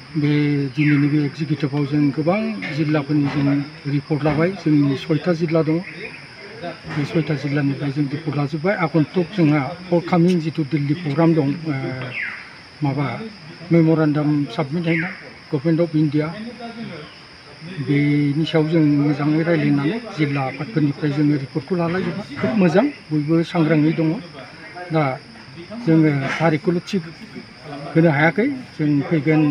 बे दिनैनि बे एग्जिकिउटिभआव जों गोबां जिल्लाफोरनि जों रिपर्ट लाबाय। जोंनि 6टा जिल्ला दं। बे 6टा जिल्लानिफ्राय जों रिपर्ट लाजोब्बाय। आगन्तुक जोंहा फरकामिं जिथु दिल्ली प्रग्राम दं, माबा मेम'रेन्डाम साबमिट होनाय गभर्नमेन्ट अफ इन्डिया, बेनि सायाव जों मोजाङै रायज्लायनानै जिल्ला आफादफोरनिफ्राय जोङो रिपर्टखौ लालायजोब्बाय। खोब मोजां, बयबो सांग्राङै दङ। दा जोङो थारिखखौल' थिग होनो हायाखै। जों फैगोन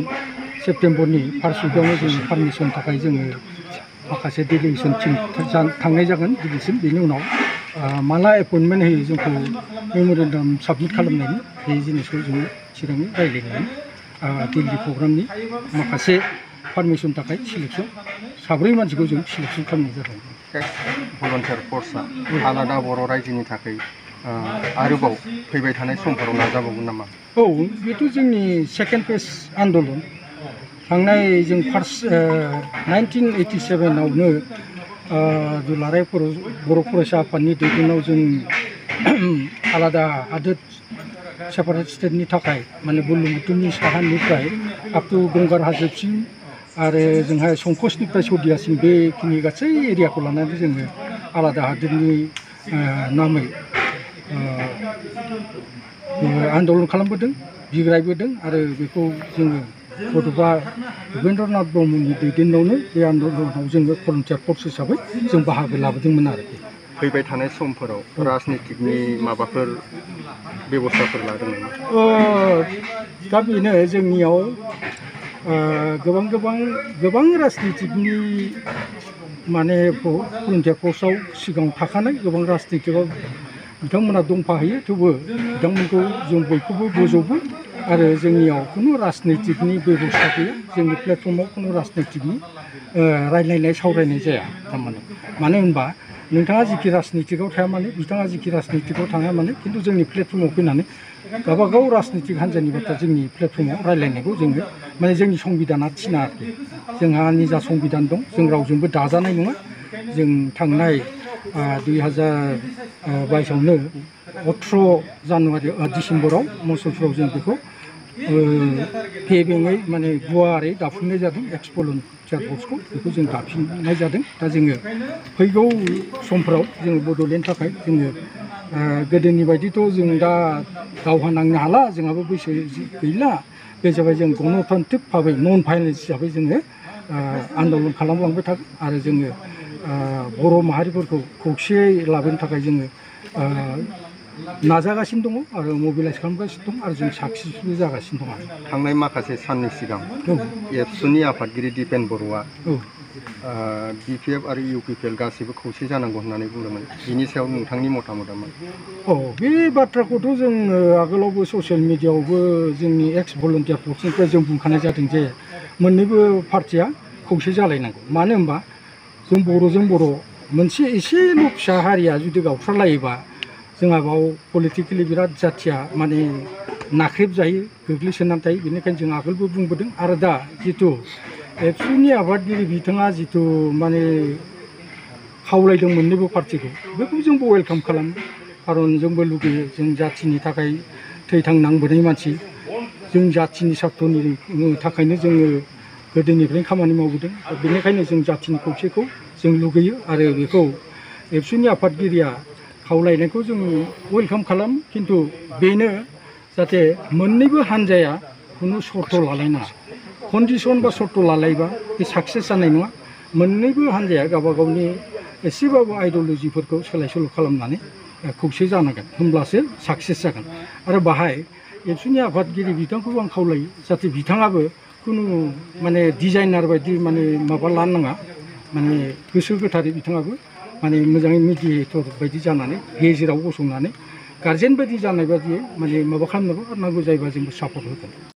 सेप्तेम्बरनि फार्स्ट उइकआवनो जों पारमिसन थाखाय जोङो माखासे डेलिगेसन टिम थांनाय जागोन दिल्लीसिम। बेनि उनाव माला एपइन्टमेन्ट होयो जोंखौ मेम'रेन्डाम साबमिट खालामनायनि, बे जिनिसखौ जोङो सिगाङै रायज्लायनानै दिल्ली प्रग्रामनि माखासे पारमिसन थाखाय सिलेक्सन 7 मानसिखौ जों सिलेक्सन खालामनाय जादों। भलन्टियार फर्सआ आलादा बर' रायजोनि थाखाय आरोबाव फैबाय थानाय समफोराव नाजाबावगोन नामा? औ, बेथ' जोंनि सेकेन्ड फेज आन्दलन। थांनाय जों फार्स्ट 1987आवनो दुलाराय बर' फरायसा आफादनि दैदेननायाव जों आलादा हादोर सेपारेट स्टेटनि थाखाय माने बुरलुंबुथुरनि साहानिफ्राय आपटु गंगार हाजोसिम आरो जोंहा संकसनिफ्राय सदियासिम बेखिनि गासै एरियाखौ लानानै जोङो आलादा हादोरनि नामै आन्दलन खालामबोदों, बिग्रायबोदों। आरो बेखौ जोङो बड'फा उपेन्द्रनाथ ब्रह्मनि दैदेननायावनो बे आन्दलनाव जोङो भलन्टियार फर्स हिसाबै जों बाहागो लाबोदोंमोन आरोखि। फैबाय थानाय समफोराव राजनितिकनि माबाफोर बेबस्थाफोर लादों नामा? दा बेनो जोंनियाव गोबां राजनितिकनि माने भलन्टियार फर्सआव सिगाङाव थाखानाय गोबां राजनितिकआव बिथांमोना दंफाहैयो। थेवबो बिथांमोनखौ जों बयखौबो बोजबो आरो जोंनियाव खुनु राजनितिकनि बेबस्था गैया। जोंनि प्लेटफर्माव खुनु राजनितिकनि रायज्लायनाय सावरायनाय जाया। थारमाने मानो होनबा नोंथाङा जिखि राजनितिकआव थाया मानो, बिथाङा जिखि राजनितिकआव थाङा मानो, खिन्थु जोंनि प्लेटफर्माव फैनानै गावबागाव राजनितिक हान्जानि बाथ्रा जोंनि प्लेटफर्माव रायज्लायनायखौ जोङो माने जोंनि संबिधाना थिना आरोखि। जोंहा निजा संबिधान दं, जों रावजोंबो दाजानाय नङा। जों थांनाय 2022आवनो 18 जानुवारि डिसेम्बराव मसलपुराव जों बेखौ गेबेङै माने गुवारै दाफुंनाय जादों। एक्स भलन्टियार फर्सखौ बेखौ जों दाफिननाय जादों। दा जोङो फैगौ समफ्राव जोङो बड'लेण्डनि थाखाय जोङो गोदोनि बायदिथ' जों दा दावहा नांनो हाला, जोंहाबो बैसो गैला। बे जाबाय जों गणतान्त्रिक भाबै नन भायलेन्स हिसाबै जोङो आन्दलन खालामलांबाय थागोन। आरो जोङो बर' माहारिफोरखौ खौसेयै लाबोनो थाखाय जोङो नाजागासिनो दङ आरो मबिलाइज खालामगासिनो दं आरो जों साक्सेसफुल जागासिनो दं। थांनाय माखासे साननि सिगां एबसुनि आफादगिरि दिपेन बर'आ BPF आरो UPPL गासैबो खौसे जानांगौ होननानै बुंदोंमोन। बिनि सायाव नोंथांनि मतामतआ मा? बे बाथ्राखौथ' जों आगोलावबो ससियेल मिडियाआवबो जोंनि एक्स भलन्टियार फर्सनिफ्राय जों बुंखानाय जादों जे मोननैबो पार्टिया खौसे जालायनांगौ। मानो होनबा जों बर'जों बर' मोनसे एसेल' फिसा हारिया जुदि गावस्रालायोबा जोंहा बाव पलिटिकेलि बिराद जाथिया माने नाख्रेबजायो, गोग्लैसोनानै थायो। बेनिखायनो जों आगोलबो बुंबोदों। आरो दा जिथु एबसुनि आफादगिरि बिथाङा जिथु माने खावलायदों मोननैबो पार्टिखौ, बेखौ जोंबो वेलकाम खालामो। खारन जोंबो लुगैयो, जों जाथिनि थाखाय थैथां नांबोनाय मानसि, जों जाथिनि सार्थनि थाखायनो जोङो गोदोनिफ्रायनो खामानि मावबोदों। बेनिखायनो जों जाथिनि खौसेखौ जों लुगैयो आरो बेखौ एबसुनि आफादगिरिया खावलायनायखौ जों वेलकाम खालामो। खिन्थु बेनो जाहाथे मोननैबो हान्जाया खुनु सर्त लालायनाङा। कन्डिसन बा सर्त लालायबा बे साक्सेस जानाय नङा। मोननैबो हान्जाया गावबा गावनि एसेबाबो आइडिय'लजिफोरखौ सोलाय सोल' खालामनानै खौसे जानांगोन, होमब्लासो साक्सेस जागोन। आरो बाहाय एबसुनि आफादगिरि बिथांखौबो आं खावलायो जाहाथे बिथाङाबो खुनु माने डिजाइनार बायदि माने माबा लानो नाङा, माने गोसो गोथारै बिथाङाबो माने मोजाङै मिडिएटर बायदि जानानै गेजेराव गसंनानै गार्जेन बायदि जानाय बायदियै माने माबा खालामनांगौ आरो नांगौ जायोबा जोंबो सापर्ट होगोन।